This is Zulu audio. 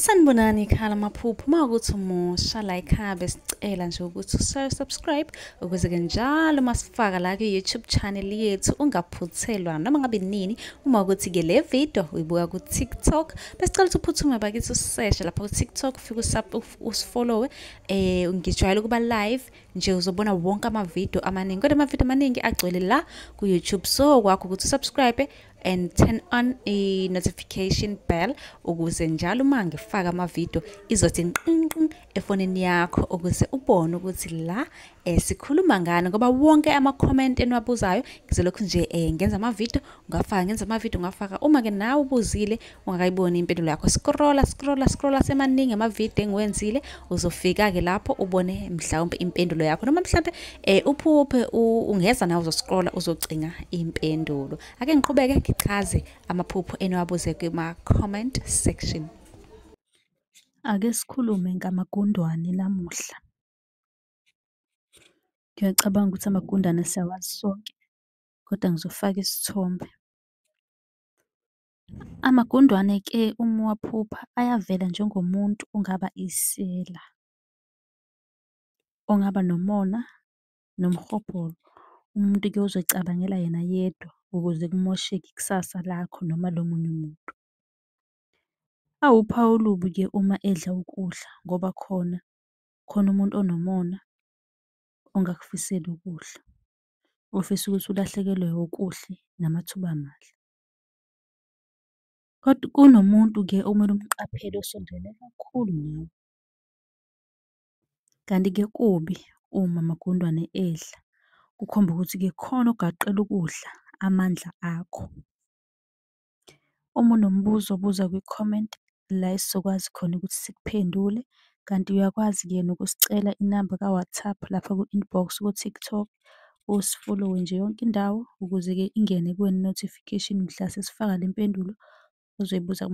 Sanibonani ekhaya lamaphupho. Uma ukuthi umusha la ekhaya besicela nje ukuthi usubscribe ukuze-ke njalo uma sifaka la kwi-YouTube channel yethu ungaphuthelwa noma ngabe nini. Uma ukuthi-ke le video uyibuka ku-TikTok, besicela ukuthi uphuthume bakithi useshe lapha ku-TikTok, ufike usifollowe. Ngijwayele ukuba live nje, uzobona wonke amavidiyo amaningi, kodwa amavidiyo amaningi agcwele la ku-YouTube. So kwakho ukuthi usubscribe and turn on a notification bell ukuze njalo uma ngifaka amavidiyo izothi nqinqin efonini yakho, ukuze ubone ukuthi la sikhuluma ngani, ngoba wonke ama-comment eniwabuzayo ngizolokhu nje ngenza amavidiyo ngafaka, ngenza amavidiyo ngafaka. Uma-ke nawe ubuzile ungakayiboni impendulo yakho, scrolla scrolla scrolla, semaningi amavidiyo engiwenzile, uzofika-ke lapho ubone mhlawumbe impendulo yakho, noma mhlawumbe uphuphe ungeza nawe uzoscrolla uzocinga impendulo. Ake ngiqhubeke ngichaze amaphupho eniwabuze kuma-comment section. Ake sikhulume ngamagundwane namuhla. Ngiyacabanga ukuthi amagundane siyawazi sonke, kodwa ngizofaka isithombe. Amagundwane-ke uma uwaphupha ayavela njengomuntu ongaba isela, ongaba nomona nomhobholo. Umuntu-ke ozoyicabangela yena yedwa ukuze kumosheke ikusasa lakho noma lomunye umuntu. Awuphawu olubi-ke uma edla ukudla ngoba khona khona umuntu onomona ongakufiseli okuhle, ofisa ukuthi ulahlekelwe okuhle namathuba amahle. Kodwa kunomuntu-ke okumele umqaphele osondelene kakhulu nawe. Kanti-ke kubi uma amagundwane edla, kukhomba ukuthi-ke khona ogaqele ukudla amandla akho. Uma unombuzo buza kwi-comment la esizokwazi khona ukuthi sikuphendule, kanti uyakwazi-ke nokusicela inamba ka-WhatsApp lapha ku-inbox ku-TikTok, usifolowe nje yonke indawo ukuze-ke ingene kuwena i-notification mhla sesifaka le mpendulo ozoyibuza .